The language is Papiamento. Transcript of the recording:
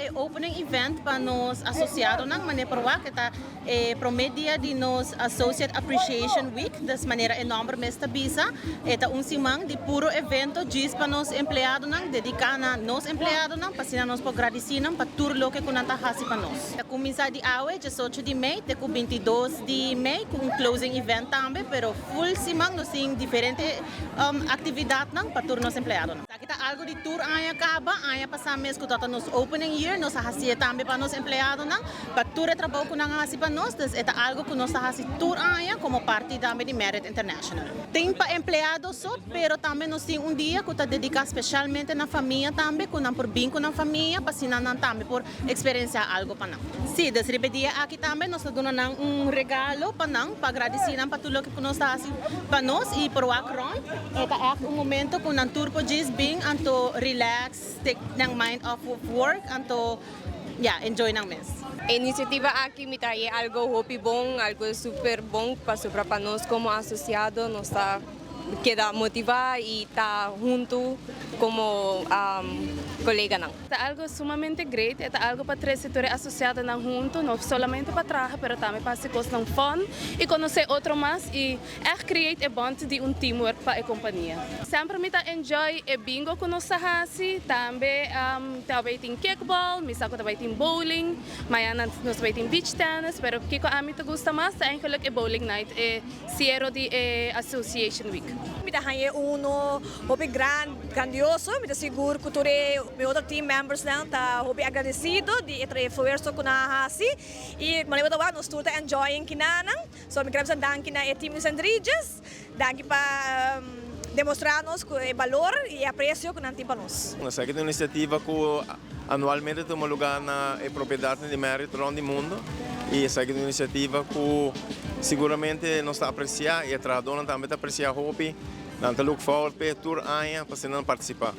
e opening event pa nos asosiadonan, manera por wak, ta e promé dia di nos Associate Appreciation Week, dus manera e nòmber mes ta bisa, ta un siman di puro evento djis pa nos empleadonan, dediká na nos empleadonan, pa asina nos por gradisí nan pa tur loke ku nan ta hasi pa nos. Ta kuminsá di awe, 18 di mei, te ku 22 di mei, ku un closing event tambe, pero full siman nos tin diferente aktividatnan pa tur nos empleadonan. Aki ta algu di tur aña kaba. Aña pasá mes ku tabata nos opening year, nos a hasi tambe pa nos empleadonan, pa tur e trabou ku nan a hasi pa nos. Dus ta algu ku nos ta hasi tur aña komo parti tambe di Marriott International. Tin pa empleado so, pero tambe nos tin un dia ku ta dediká spesialmente na famia tambe, ku nan por bin ku nan famia, pa asina nan tambe por eksperensiá algu pa nan. Si, dus riba e dia aki tambe nos ta duna nan un regalo pa nan, pa gradisí nan pa tur loke ku nos ta hasi pa nos i por wak rònt. Ta echt un momento ku nan tur por djis bin anto relax, take nan mind off of work, anto ja, enjoy nan mes. Inisiativa aki mi ta haya algu hopi bon, algu super bon pa nos komo asosiado, nos ta keda motivá i ta huntu komo koleganan. Ta algu sumamente great, ta algu pa trese tur asosiadonan huntu, no solamente pa traha, pero tambe pa hasi kosnan fun i konosé otro mas i echt create a bond di un teamwork pa e kompania. Semper mi ta enjoy e bingo ku nos ta hasi, tambe tambe tin kickball, mi sa ku tambe tin bowling, mañana nos tambe tin beach tennis, pero kiko ami ta gusta mas eigenlijk e bowling night, e siere di e Association Week. Mi ta haña uno hopi grandioso, mi ta sigur ku tur mi otro team members nan ta hopi agradesido di e esfuerso ku nan a hasi i manera bo ta nos tur ta enjoying kinanan. So mi ke bisa danki na e team di St. Regis, danki pa demostrá nos e balor i apresio ku nan tin pa nos. Esaki ta un inisiativa ku anualmente ta tuma lugá na e propiedat di Marriott rònt di mundu i esaki ta un inisiativa ku siguramente nos ta apresiá i e trahadónan tambe ta apresiá hopi. Nan ta look forward pa tur aña pa asina partisipá.